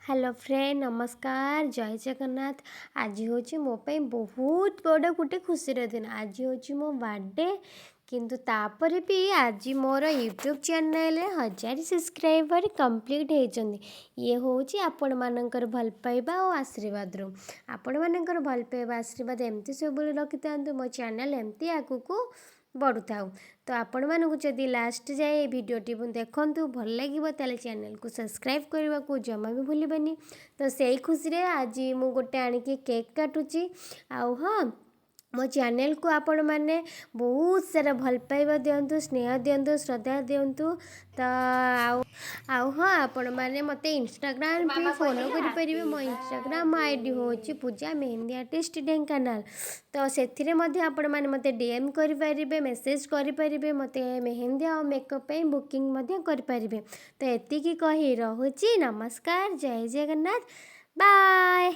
Hello friend, ନମସ୍କାର, ଜୟ ଜଗନ୍ନାଥ। ଆଜି ହେଉଛି ମୋ ପାଇଁ ବହୁତ ବଡ଼ ଗୋଟେ ଖୁସିର ଦିନ। ଆଜି ହେଉଛି ମୋ ବାର୍ଥଡ଼େ, କିନ୍ତୁ ତାପରେ ବି ଆଜି ମୋର ୟୁଟ୍ୟୁବ୍ ଚ୍ୟାନେଲ୍ରେ 1000 ସବସ୍କ୍ରାଇବର୍ କମ୍ପ୍ଲିଟ୍ ହେଇଛନ୍ତି। ଇଏ ହେଉଛି ଆପଣମାନଙ୍କର ଭଲ ପାଇବା ଆଉ ଆଶୀର୍ବାଦରୁ। ଆପଣମାନଙ୍କର ଭଲ ପାଇବା, ଆଶୀର୍ବାଦ ଏମିତି ସବୁବେଳେ ରଖିଥାନ୍ତୁ, ମୋ ଚ୍ୟାନେଲ୍ ଏମିତି ଆଗକୁ ବଢ଼ୁଥାଉ। ତ ଆପଣମାନଙ୍କୁ ଯଦି ଲାଷ୍ଟ ଯାଏ ଏ ଭିଡ଼ିଓଟି ଦେଖନ୍ତୁ ଭଲ ଲାଗିବ, ତାହେଲେ ଚ୍ୟାନେଲ୍କୁ ସବସ୍କ୍ରାଇବ୍ କରିବାକୁ ଜମା ବି ଭୁଲିବେନି। ତ ସେଇ ଖୁସିରେ ଆଜି ମୁଁ ଗୋଟେ ଆଣିକି କେକ୍ କାଟୁଛି। ଆଉ ହଁ, ମୋ ଚ୍ୟାନେଲ୍କୁ ଆପଣମାନେ ବହୁତ ସାରା ଭଲ ପାଇବା ଦିଅନ୍ତୁ, ସ୍ନେହ ଦିଅନ୍ତୁ, ଶ୍ରଦ୍ଧା ଦିଅନ୍ତୁ। ତ ଆଉ ହଁ, ଆପଣମାନେ ମୋତେ ଇନଷ୍ଟାଗ୍ରାମ ବି ମାମା ଫଲୋ କହିଲେ କରିପାରିବେ। ହାପି ମୋ ଇନଷ୍ଟାଗ୍ରାମ I D birthday. ହେଉଛି ପୂଜା ମେହେନ୍ଦି ଆର୍ଟିଷ୍ଟ ଢେଙ୍କାନାଳ। ତ ସେଥିରେ ମଧ୍ୟ ଆପଣମାନେ ମୋତେ ଡି ଏମ୍ କରିପାରିବେ, ମେସେଜ୍ କରିପାରିବେ, ମୋତେ ମେହେନ୍ଦି ଆଉ ମେକଅପ୍ ପାଇଁ ବୁକିଂ ମଧ୍ୟ କରିପାରିବେ। ତ ଏତିକି କହି ରହୁଛି। ନମସ୍କାର, ଜୟ ଜଗନ୍ନାଥ, ବାଏ।